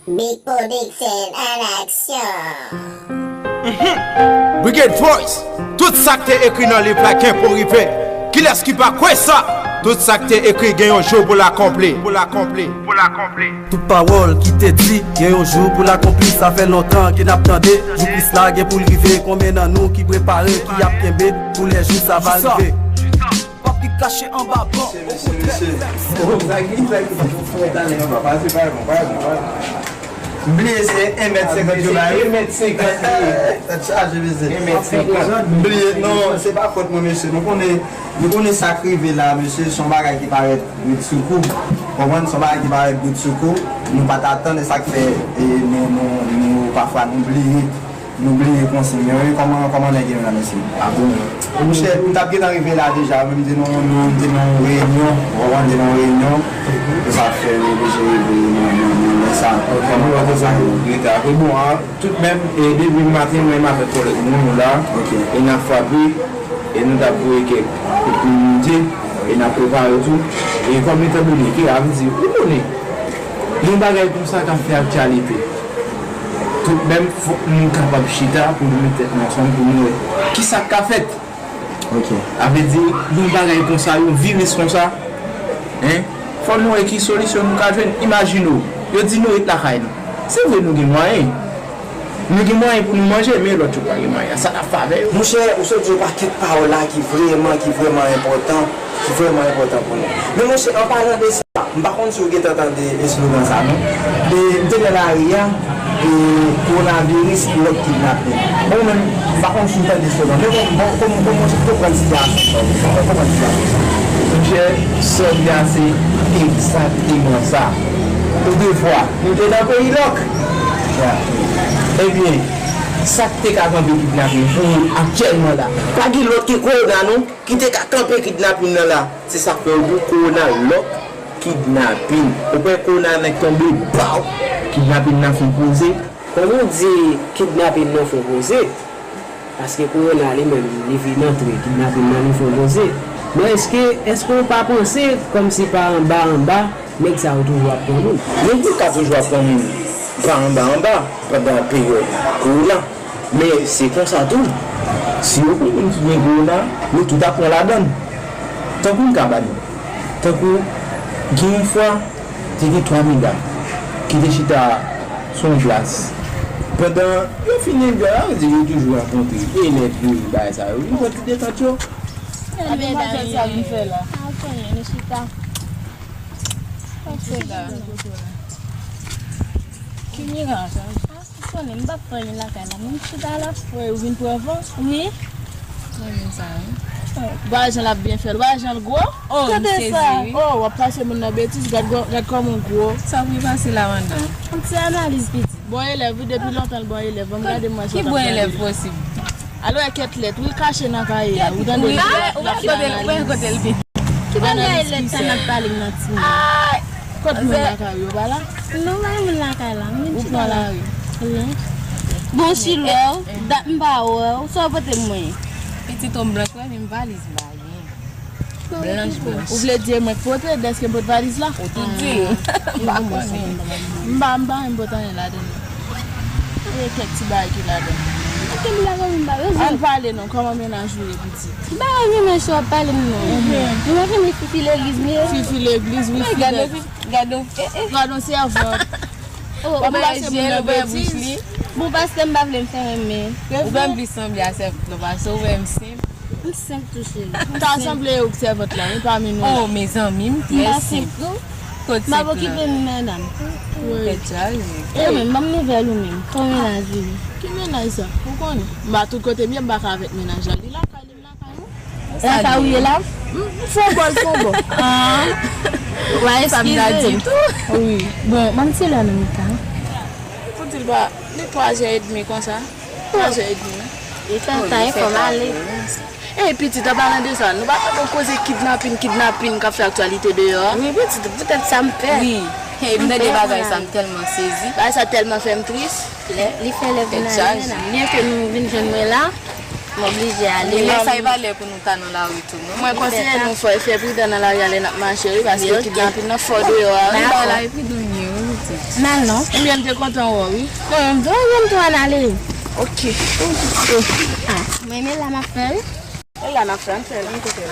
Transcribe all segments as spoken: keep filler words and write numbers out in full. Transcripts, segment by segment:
Big Production en action. Brigade Voice, tout sa k te ekri nan liv la kenpon rive. Kilès ki pa kwè sa? Tout sa k te ekri gen yon jou pou l akonpli. Pou l akonpli. Pou l akonpli. Tout pawòl ki te di, gen yon jou pou l akonpli. Sa fè lontan ke n ap tande jou Kris la gen pou l rive. Konbyen nan nou ki prepare, ki ap kenbe pou lè jou sa va rive? Pap ki kache anba ban, okontrè. M bliye se en mèt senkant yo bay wi. En mèt senkant li ye. Tèt chaje mesye. En mèt senkant. M bliye non, se pa fòt mwen mesye. Nou konnen, nou konnen sa k rive la mesye, se yon bagay ki parèt brit sou kou. Konprann, se yon bagay ki parèt brit sou kou. Nou pa t atann, e sa k fè e nou, nou, nou pafwa nou bliye. Nou bliye konsiy yo wi, kòman, kòman nèg yo la mesye? A bon. Monchè, m t ap gentan rive la deja, men m te nan, nan, m te nan yon reyinyon, ou konprann, m te nan yon reyinyon, e sa fè m oblije rive nan, nan, nan lè sa. Kòman w wè sa yo? Rete apre bon, a, tout menm, e depi maten, mwen menm avèk kòlèg mwen, nou la, e n ap frape, e nou t ap voye kèk kout moun monte, e n ap prepare tou, e kòm etandone ke, a vle di, ou konnen, yon bagay konsa ka fè aktyalite. Tout menm fòk nou kapab chita pou nou met tèt nou ansanm pou nou wè kisa k ka fèt. Ok. A vle di, yon bagay konsa, yon viris konsa, en, fò nou wè ki solisyon nou ka jwenn. Imajine w, yo di nou ret lakay nou. Se vre nou gen mwayen. Nou gen mwayen pou nou manje, men lòt yo pa gen mwayen. Sa n ap fè avè yo? Monchè, ou sot di yon pakèt pawòl la ki vrèman, ki vrèman enpòtan, ki vrèman enpòtan pou nou. Men monchè, an palan de sa, M pa konn si w gentan tande eslogan sa non. E, m te nan lari a, e, kowonaviris, lòt kidnapin. Bon, ou menm, m pa konn si w tande eslogan. Men bon, bon, kòman, kòman w konprann sitiyasyon sa w? Kòman w konprann sitiyasyon sa? Monchè, sa w di a se egzakteman sa. Otrefwa, nou te nan peyi lòk. Ebyen, sa k te ka kanpe kidnapin pou ou aktyèlman la? Pa gen lòt ke kowona non. Ki te ka kanpe kidnapin nan la. Se sa k fè yo di w kowona lòk kidnapin. Ou kwè kowona nèk tonbe, baw, kidnapin nan fin poze? Kòman w di kidnapin nan fin poze? Paske kowona li menm, li vin antre, kidnapin nan li fin poze. Men èske, èske w pa panse kòmsi pa anba anba, nèg sa yo toujou ap pran moun? Nèg yo ka toujou ap pran moun pa anba anba pandan peryòd kowona. Men se konsa tou, si yo pran moun ki gen kowona, nou tout ap pran ladann. Tankou m ka ba nou, tankou gen yon fwa, te gen twa medam ki te chita sou yon plas. Pandan yo fin enjoy, sa vle di yo toujou rankontre elèv yo, bagay sa yo, yo pran ti detant yo. Sa demwazèl sa vin fè la? Sa konnen, nou chita. Sa fè la? Ki miray sa? Konnen, m p ap fè anyen lakay la, m chita la. Wi, ou vin pran van? Wi. Mwen menm sa, wi. Ou pa wè jan l ap byen fè l, ou pa wè jan l gwo? Oh, m sezi, wi. Oh, w ap pase moun nan betiz, gad, gad kòman w gwo. Sa pou pase la anndan? Yon ti analiz piti. Bon elèv, wi, depi lontan l bon elèv. Ban m gade mwen sa w t ap gade. Ki bon elèv posib? Alò, kèt lèt, wi, kache nan kaye a. Ou tande? Ou wè kote l vin. Ki bagay lèt sa n ap pale m nan timoun? Kot moun lakay ou yo pa la? Non, pa gen moun lakay la. M vin chita la. Ou pran lari? Wi. Bon, si lè w, dat m pa wè w, sa w pote m mwen? Pitit, ou blanch, wè, men valiz m pa gen. Blanch, blanch. Ou vle di e mwen k pote, dèske m pot valiz la? Ou tou di. M pa konnen. M pa, m pa menm pot anyen ladan l. E kèk ti bagay ki ladan l. Kèk ti bagay m pa bezwen. Ann pale non, kòman mennaj ou ye, pitit? M pa renmen jan w ap pale m non. Mwen pa renmen fifi legliz m ye. Fifi legliz, wi, fidèl. Gade yon, gade yon, eh, eh. Gade yon sèvant. Oh, w ap pase moun nan betiz. Bon, pastè, m pa vle m fè renmen. Ou menm plis sanble a sèvant lan, paske ou menm senp. M senp tou, cheri. M ta sanble ou k sèvant la, wi, pami nou. Oh, mezanmi, m trè senp. M pa senp tou. M ap okipe m, medam. Tèt chaje. E ou menm, ban m nouvèl ou menm. Kòman mennaj ou ye? Ki mennaj sa? Ou konnen. M pa tout kote m ye, m pa ka avèk mennaj la. Li lakay li, m lakay mwen. Lakay ou ye la? M, m fon bò, l fon bò. Ah. Ou pa eskize m. Wi. Bon, ban m ti lè nan mitan. Pou di l pa, li twa zè edmi konsa. Twa zè edmi, wi. Li fè l tan, fò m ale. Ey, pitit, an palan de sa, nou pa tande yon koze kidnapin, kidnapin k ap fè aktyalite deyò a? Wi, pitit, poutèt sa m pè. Wi. Hey, m tande bagay sa, m tèlman sezi. Bagay sa tèlman fè m tris. Li fè lè pou n ale, medam. Byen ke nou vin jwenn mwen la, m oblije ale. Wi, lè sa e pa lè pou nou ta nan lari tou, non. Mwen konseye nou fò, fè pridan nan lari a lè n ap mache, wi, paske kidnapin nan fò deyò a, wi. Nan lari pridan ye, wi. M al non. Ebyen, m te kontan wè w, wi. Non, m di w, ebyen, m tou ann ale. Ok. Ah, mwen, men la m ap fè, wi. E la n ap fè, ann fè l, ann kote l.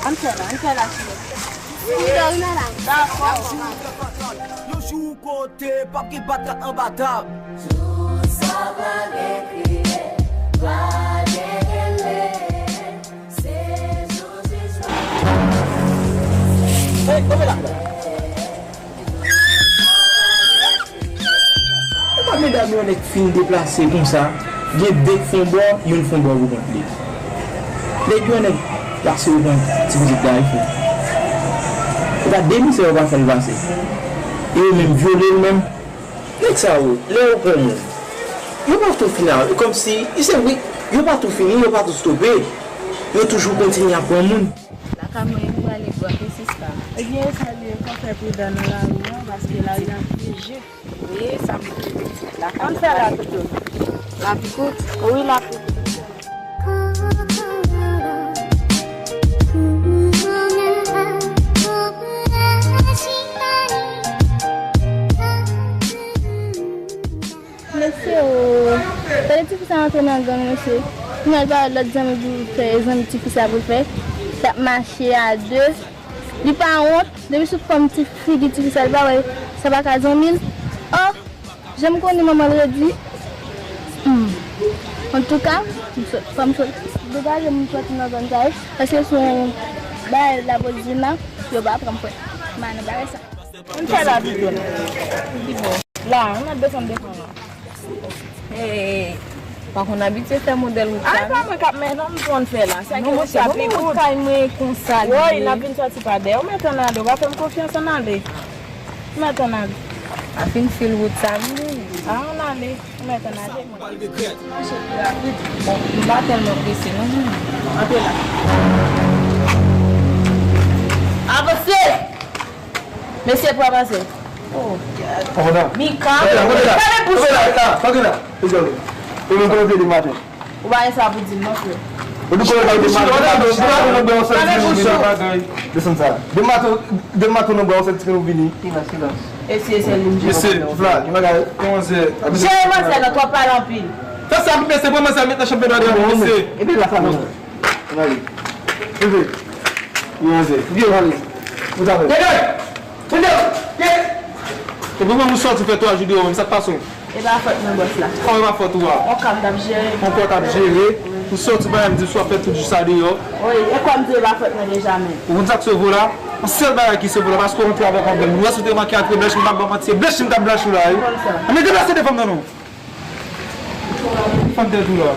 Ann fè la, ann fè la, cheri. Wi, wi, madanm. Dakò. Yon jou kote p ap gen batrat anba tab. Jou sa pa gen kriye, pa gen gele. Hey, kanpe la. Ou pa medam yo nèk fin deplase konsa, gen de k fon bò, youn fon bò pou kont li. Nèg yo nèk pase yo pran ti pitit la, wi, frè. E pa de misè yo pa fè l pase. E yo menm vyole l menm. Nèg sa yo, lè yo pran moun, yo pa tou fini, kòmsi, se wi, yo pa tou fini, yo pa tou stope. Yo toujou kontinye ap pran moun. Lakay mwen, m prale bwè pi sista. Ebyen, e sa l ye, fò fè pridan nan lari a, paske lari a pyeje. Wi, sa m lakay mwen. Ann fè la toutou. Lavi kout. Wi, lavi kout. Mesye o, tande tifi sa antre nan gang, mesye. Kounye a l pa wè lòt zanmi pou l fè, zanmi tifi sa pou l fè. L ap mache a de. Li pa wont, depi sou fòm ti figi tifi sa, li pa wè sa pa ka zanmi l. Oh, jan m konnen manman l redi. Hmm. Antouka, m sot, fò m sot degaje m soti nan zòn sa yo, paske se yon bagay lapolis vin la, yo pa pran m frè. M pa nan bagay sa. Ann fè la pito non. Ki bò? La, ann al desann devan la. Hey, pa konn abitye fè modèl wout sa. Ay, pa mwen k ap mennen non, m konn fè la. Sa ki wout sa pi kout. Kay mwen konsa li ye. Woy, n ap vin sòti pa dèyè. Ou mèt ann ale, ou pa fè m konfyans, ann ale. Ou mèt ann ale. A fin fil wout sa vini. A, ann ale. Ou mèt ann ale, mwen. Mache pi rapid. Bon, m pa tèlman prese non, zanmi. Antre la. Avanse! Mesye, pou avanse. Oh, God. Mika. Kanpe la, kanpe la. Kanpe la, kanpe la. Kanpe la. Ou menm kote w te di maten. Ou pa gen sa pou di m non, frè. Ou di kote w te di maten. Kanpe bouch ou. Desann sa. Depi maten, depi maten nou bwè, ou santi ke nou vini. Silans, silans. E si e sèl li m jere. Mesye, la, gen bagay. Kòman se? Jere manzè nan, twò pale anpil. Fè sa, mesye, pran manzè, met nan chanm fedwa de la, mesye. Epi la, sa non. Ann ale. Leve. Yo, anze. Vye, ann ale. Ou ta fè. Degaj! Degaj! Degaj! E pou mwen, ou sòti fè twa jou deyò, menm sa k pase w? E pa fòt mwen, bòs la. Kòman e pa fòt ou a? On ka m t ap jere. On ka w t ap jere. Ou sòti, ou pa janm di w sa w fè tout jou sa deyò. Wi, e kòm di e pa fòt mwen deja, men. Ou konn sa k sove w la? On sèl bagay ki sove w la, paske w antre avèk on gang. Ou wè si w te manke antre blanchi, m p ap ba w manti, se blanchi m t ap blanchi w la, wi. Ann deplase devan m nan, non. Fanm tèt ou la.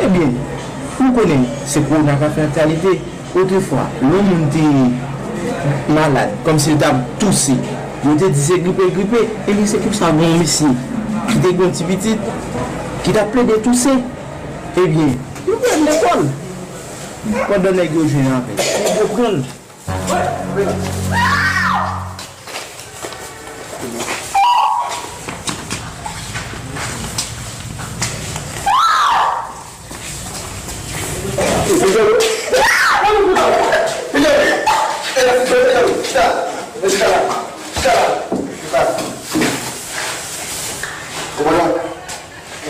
Ebyen, nou konnen se kowona k ap fè aktyalite. Otrefwa, lè yon moun te malad, kòmsi l t ap touse, yo te di se gripe l gripe. Ebyen, se konsa gen yon mesye ki te gen yon ti pitit ki t ap plede touse. Ebyen, yo pran l lekòl. Pandan nèg yo jwenn avè l, nèg yo pran l.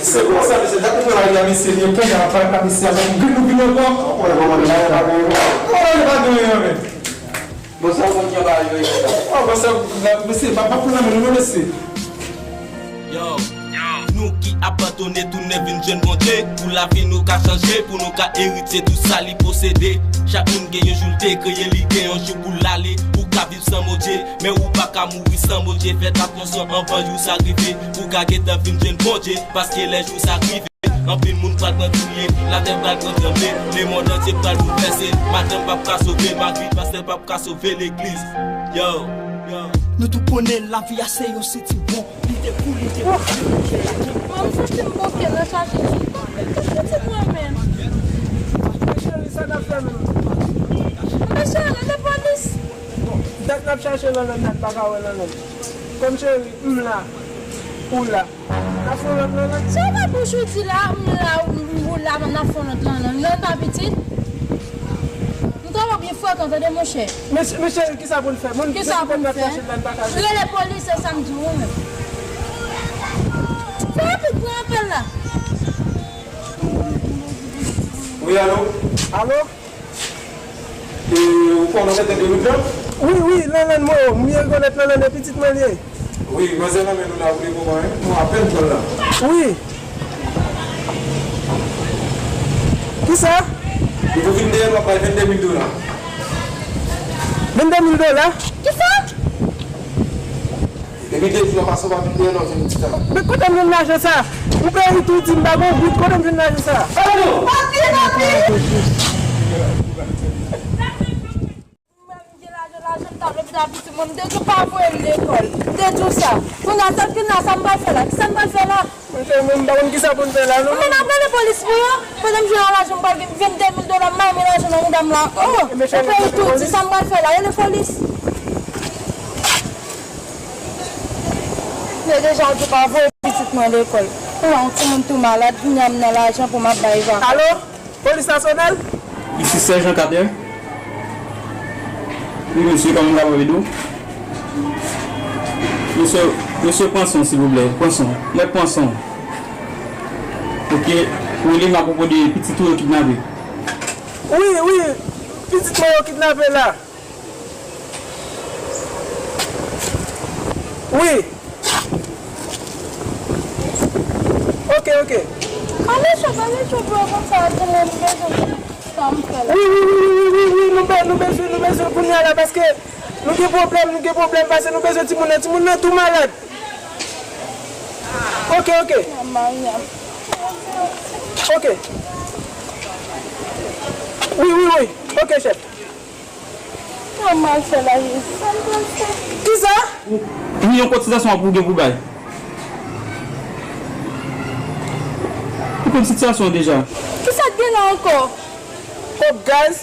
Se konsa, mesye, dat nou pran lari a, mesye, li pran lari a, mesye, avèk yon grenn opinyon ankò. Ou wè kòman li pa gen anyen, pa gen anyen. Kòman li pa gen anyen, men? Bon, sa moun ki anba yo, e sa. Oh, bon, sa, la, mesye, pa, pa pran nan men nou, non, mesye. Yo, nou ki abandone, tounen vin jwenn Bondye. Pou lavi nou ka chanje, pou nou ka eritye tou sa li posede. Chak moun gen yon jou l te kreye, li gen yon jou pou l ale. Ou ka viv san Bondye, men ou pa ka mouri san Bondye. Fè atansyon anvan jou sa rive. Ou ka gentan vin jwenn Bondye, paske lè jou sa rive, anpil moun pral pran kriye, latè pral pran tranble, lemonn antye pral boulvèse. Madanm p ap ka sove mari, pastè p ap ka sove legliz. Yo, yo. Nou tout konnen lavi a se yon sentiwon, li te kou, li te pou. Mwen, m santi m boke nan chaje. Tout pitit mwen menm. Cheri, sa n ap fè menm? Mwen cheri, rele polis. Bon, dat n ap chache Lanlann, dat pa ka wè Lanlann. Kòm cheri, m la, ou la. N ap fè yon lòt Lanlann. Sa w pa bouch ou di la, m la, ou, ou la, n ap fè yon lòt Lanlann. Lanlann pa piti. M twò Li frekan, tande, monchè. Mesye, mesye, kisa pou n fè? Moun, kisa pou n fè? Rele polis, se sa m di w, wi, menm. Fè rapid, pran apèl la. Wi, alo? Alo? E, ou konnen w mete de wout lan? Wi, wi, Lanlann mwen, m ye rekonèt Lanlann, e pitit mwen l ye. Wi, manzè nan men nou la pou le moman, wi. Nou apèn pran l la. Wi. Kisa? Li pou vin dèyè l, w ap bay vennde mil dola. Vennde mil dola? Kisa? Depi de jou a pase, w pa vin dèyè l, w vin di sa. Men kote m jwenn lajan sa? Ou peye tou di m pa gon goud, kote m jwenn lajan sa? Papi, papi! Mwen, m gen lajan, lajan m ta vle pou ta pitit mwen, m te di w pa voye l lekòl. M te di w sa. Kounye a, sa, kounye a, sa m pral fè la? Kisa m pral fè la? Monchè, mwen, m pa konn kisa pou n fè la, non. Men n ap rele polis pou yo. Pandan m jwenn lajan, m pral gen vennde mil dola, m bay mwen lajan nan mouda m la. Oh, ou peye tou, di sa m pral fè la? Rele polis. Yo deja di w pa voye pitit mwen lekòl. Ou wè yon timoun tou malad, kounye a m nan lajan pou m ap bay vakans. Alo? Polis nasyonal? Isi Sèjan Kater. Wi, mesye, kòman m kapab ede w? Mesye, mesye, pran son, silvouplè. Pran son. Mèt pran son. Oke. Ou rele m apwopo de pitit ou yo kidnape. Wi, wi. Pitit mwen yo kidnape la. Wi. Oke, oke. Pa mechan, pa mechan pou yo konsa, tande, m bezwen sa m fè la. Wi, wi, wi, nou be-, nou bezwen, nou bezwen kounye a la, paske nou gen pwoblèm, nou gen pwoblèm, paske nou bezwen timoun nan, timoun nan tou malad. Oke, oke. Maryam. Oke. Wi, wi, wi. Oke, chèf. Sa m pral fè la, Jezi? Sa m pral fè? Kisa? Wi, yon kotizasyon pou w gen pou bay. Ou konn sitiyasyon an deja. Kisa k gen la ankò? Kòb gaz.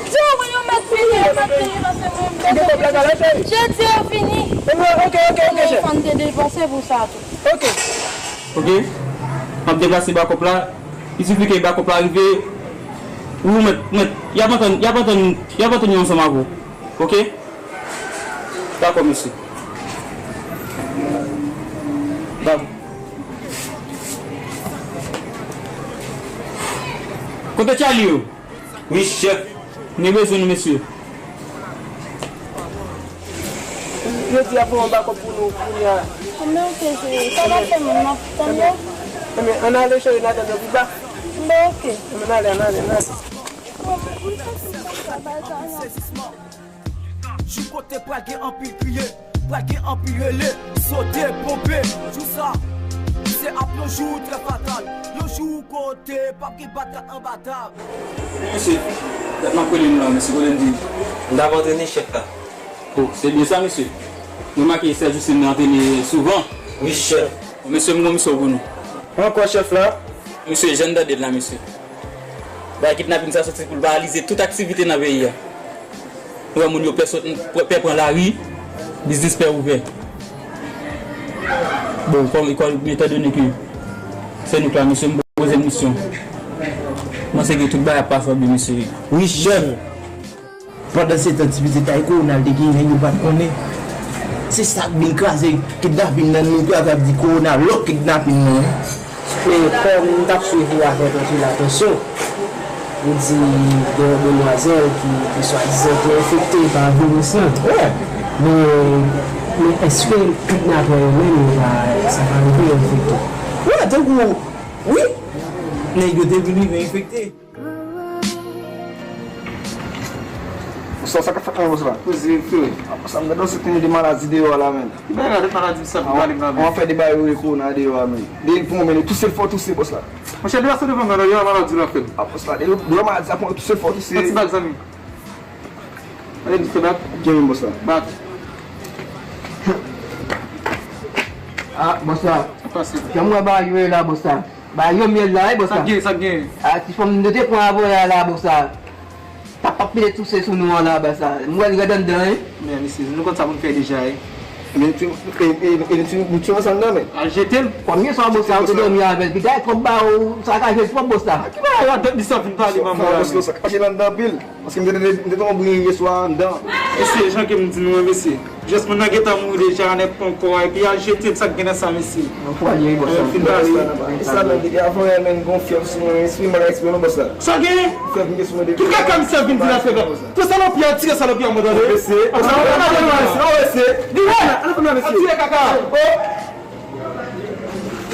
Di yo, mwen, yo mèt fini, yo mèt fini, pase mwen, m bezwen pitit. Jezi, yo fini. Oke, oke, oke, chèf. Fò n te depanse pou sa tou. Oke. Oke. M ap deplase bakòp la. Li sifi ke bakòp la rive. Ou mèt, mèt, y ap antann, y ap antann, y ap antann yo ansanm avè w. Oke? Dakò, mesye. Dakò. Kote Charlie yo? Wi, chèf. Nou bezwen nou, mesye. Yo di y ap voye yon bakòp pou nou kounye a. Anben, oke, cheri. Sa n ap fè menm, n ap tann yo? Enben, ann ale, cheri, n a tann yo pi ba. Enben, oke. Enben, ann ale, ann ale, ann ale. Jou kote pral gen anpil kriye, pral gen anpil rele, sote, ponpe. Jou sa, se ap yon jou trè fatal, yon jou kote p ap gen bat kat anba tab. Mesye, dat m ap rele nou la, mesye, kote n di? M t ap antrene, chèf la. Oh, se byen sa, mesye. Nou remake sè Jistin nan antrene souvan. Wi, chèf. Mesye, m gon misyon pou nou. Ankò, chèf la? Mesye, jan n tande l la, mesye. Bagay kidnapin sa soti pou l paralize tout aktivite nan peyi a. Nou wè moun yo pè sot, pè pran lari, biznis pè ouvè. Bon, kòm, kòm, etandone ke se nou k la, mesye, m poze misyon. M panse ke tout bagay ap pase byen, mesye. Wi, chèf. Pandan se tan, ti pitit la, e kowona l te genyen, yo pa t konnen. Se sa k vin kraze kidnapin nan, nou kraze ap di kowona lòk kidnapin nan. E kòm m t ap swiv ou avèk anpil atansyon, ou di gen yon demwazèl ki, ki swadizan te enfekte pa viris lan. Wi. Men, men èske kidnapè yo menm, yo pa, sa pa rive yo enfekte? Wi, tankou, wi, nèg yo te vin rive enfekte. Bòs la, sa k ap fèt la, bòs la? Koze, frè. Ah, bòs la, m gade w se te gen de maladi deyò a la, menn. Ki bagay la, de maladi sa pou pale m la, menn? Ou ap fè de bagay yo rele kowona deyò a, menn. De pou mwen, menn, touse l fò, touse, bòs la. Monchè, de la sante pou mwen, yo, maladi la, frè. Ah, bòs la, de, de maladi sa pou touse l fò, touse. Yon ti bag, zanmi. Ale, di fè bak. Gen menm, bòs la. Bak. Ah, bòs la. Pase. Jan m wè bagay yo ye la, bòs la. Ba yo myèl la, wi, bòs la. Sa k gen, sa k gen? A, ti fanm nou te pran avè w la, bòs la. T ap pile touse sou nou an la, bòs la. M wè l rèd anndan, wi. Men, mesye, nou konn sa pou n fè deja, wi. Men ti, e, e, e, ti, ti ansanm nan, men. Al jete l. Kòm yè swa bòs la, ou te dòmi avè l, pi gade twòp ba ou, sa ka jwe twòp bòs la. Ki bagay la, tèt li sa fin pale, manman la, men. Sa ka mache nan dan anpil. Paske m te tande, m te tande yon bri yè swa anndan. Mesye, jan ke m di nou an, mesye. Jès moun nan gentan mouri deja, nèg pran kò a, epi al jete l, sa k gen nan sa, mesye. Nan pwalye, bòs la. Fin pale. E sa, men, depi avan yè, men, gon fyèv sou mwen, espri m pa ka eksplike non, bòs la. Sa gen? Fyèv m gen sou mwen depi. Ki kaka misye ap vin di la, fyèv la? Tout salopri a, tire salopri a, mwen tande. Mesye, tire kaka.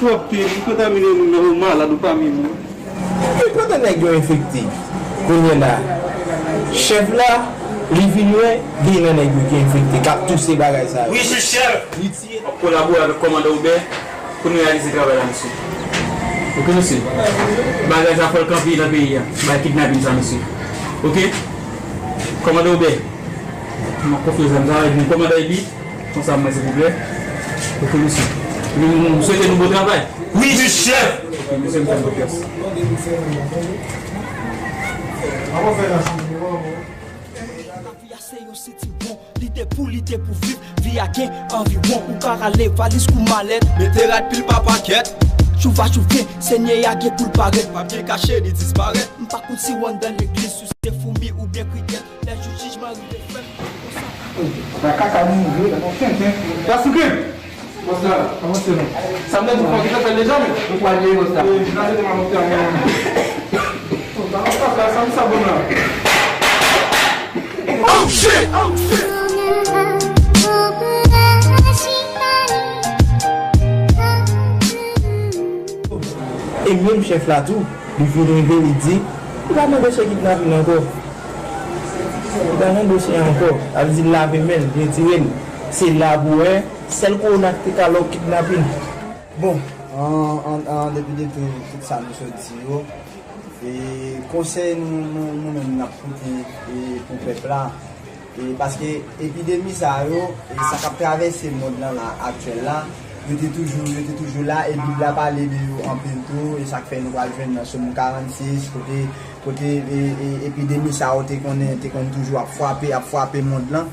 Twòp peyi, kontamine moun nan, ou malad, ou pa menm moun. Epi pandan nèg yo enfekte, kounye la, chèf la, li vin wè, gen nan nèg yo ki enfekte, k ap touse bagay sa yo. Wi, wi, chèf. Li tiye. W ap kolabore avèk kòmandan Obè pou nou reyalize travay la, mesye. Oke, mesye. Bagay sa fò l kanpe nan peyi a. Bay kidnapin sa, mesye. Oke? Kòmandan Obè, m ap konfye zam sa avèk nou. Kòmandan Epi, konsa mwen, silvouplè. Oke, mesye. M, m, m swete nou bon travay. Wi, wi, chèf. Oke, mesye, m fè konfyans. Lavi a se yon sentiwon, lide pou lide pou viv, vi a gen anviwon. Ou ka rale valiz kou malèt, mete rad pil pa pakèt. Chouva chouve, Senyè a gen pou l parèt. Papye kache, li disparèt. M pa konn si w anndan legliz, si w se foumi oubyen krikèt. Lè jou jijman rive, frè m, konsa. Sa kaka rive, la, bon, tenten. Yasuke! Bòs la, avanse non. Sa m te di w fò w te fè l deja, men. Nou pral veye bòs la. E, vin achte ma motè a, men. Oh, sa, sa, sa, sa, sa bon la. Oh, shit! Oh, shit! E menm chèf la tou, li vin rive, li di, li pa nan dosye kidnapin ankò. Li pa nan dosye a ankò. Sa vle di l lave men l, retire l. Se la pou wè, sèl kowona ki te ka lòk kidnapin. Bon, an, an, an depi de tou, tout sa nou sot di yo, e konsèy nou, nou, nou menm n ap pote, e pou pèp la, e paske epidemi sa yo, e sa k ap travèse mond lan la, aktyèl la, yo te toujou, yo te toujou la, e Bib la pale de yo anpil tou, e sa k fè nou pral jwenn nan Sòm karannsis, kote, kote, e, e, epidemi sa yo te konnen, te konn toujou ap frape, ap frape mond lan.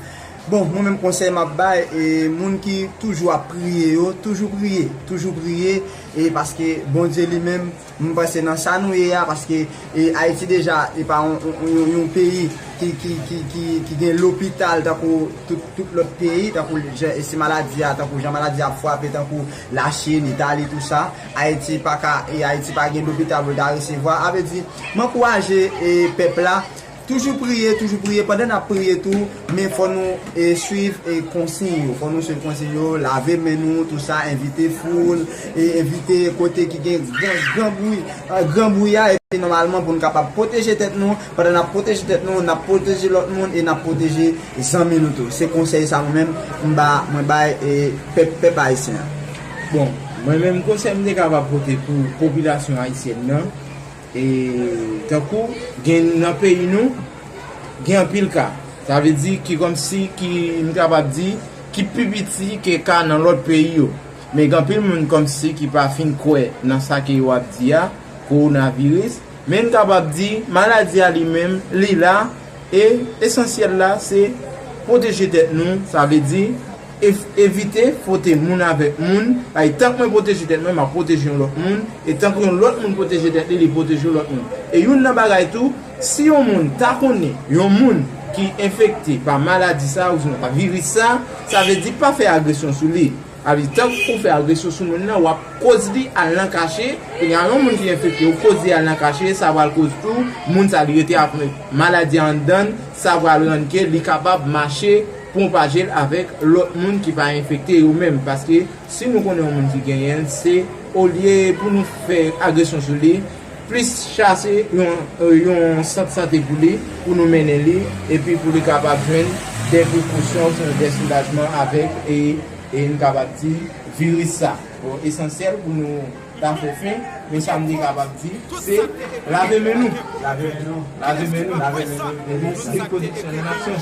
Bon, mwen menm konsèy m ap bay, e moun ki toujou ap priye yo, toujou priye, toujou priye, e paske Bondye li menm, m panse nan sa nou ye a, paske, e Ayiti deja, e pa yon, yon, yon, yon peyi ki, ki, ki, ki, ki gen lopital tankou tout, tout lòt peyi, tankou jan, e si maladi a, tankou jan maladi a ap frape, tankou Lachin, Itali, tou sa, Ayiti pa ka, e Ayiti pa gen lopital pou l ta resevwa. A vle di, m ankouraje, e pèp la, toujou priye, toujou priye. Pandan n ap priye tou, men fò nou, e, swiv, e, konsiy yo. Fò nou swiv konsiy yo, lave men nou, tou sa, evite foul, e evite kote ki gen gran, gran bri, e, gran bri a, epi nòmalman pou n kapab pwoteje tèt nou. Pandan n ap pwoteje tèt nou, n ap pwoteje lòt moun e n ap pwoteje zanmi nou tou. Se konsèy sa mwen menm, m ba, mwen bay, e, pèp, pèp ayisyen an. Bon, mwen menm konsèy m te kapab pote pou popilasyon ayisyèn nan, e tankou gen nan peyi nou, gen anpil ka. Sa vle di ki kòmsi ki, m kapab di, ki pi piti ke ka nan lòt peyi yo. Men gen anpil moun kòmsi ki pa fin kwè nan sa ke yo ap di a, kowonaviris. Men n kapab di, maladi a li menm, li la, e esansyèl la, se pwoteje tèt nou, sa vle di, ev-, evite fwote moun avèk moun. Paske tank mwen pwoteje tèt mwen, m ap pwoteje yon lòt moun. E tank yon lòt moun pwoteje tèt li, li pwoteje yon lòt moun. E youn nan bagay tou, si yon moun ta konnen yon moun ki enfekte pa maladi sa, oubyen pa viris sa, sa vle di pa fè agresyon sou li. Sa vle di tank ou fè agresyon sou moun nan, w ap koz li al nan kache. Kounye a, yon moun ki enfekte, ou koz li al nan kache, sa pral koz tou moun sa li rete ak maladi a anndan l, sa pral rann ke li kapab mache pwopaje l avèk lòt moun ki pa enfekte yo menm. Paske si nou konnen yon moun ki genyen l, se olye pou nou fè agresyon sou li, plis chase yon, yon sant sante pou li, pou nou mennen li, epi pou li kapab jwenn de prekosyon, de soulajman avèk, e, e nou kapab di, viris sa. Bon, esansyèl pou nou ta fè fen, men sa m te kapab di, se lave men nou. Lave men nou. Lave men nou. Lave men nou. Epi stil pwodiksyon nan aksyon.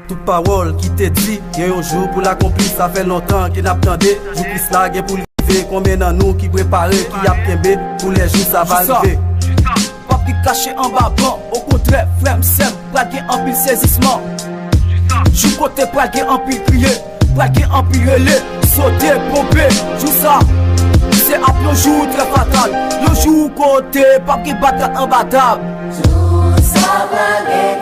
Tout pawòl ki te di, gen yon jou pou l akonpli. Sa fè lontan ke n ap tande, jou Kris la gen pou l rive. Konbyen nan nou ki prepare, ki ap kenbe pou lè jou sa va rive? P ap ret kache anba ban, okontrè, frè m, sè m, pral gen anpil sezisman. Jou kote pral gen anpil kriye, pral gen anpil rele, sote, ponpe. Jou sa, se ap yon jou trè fatal. Yon jou kote p ap gen batal anba tab. Jou sa pral gen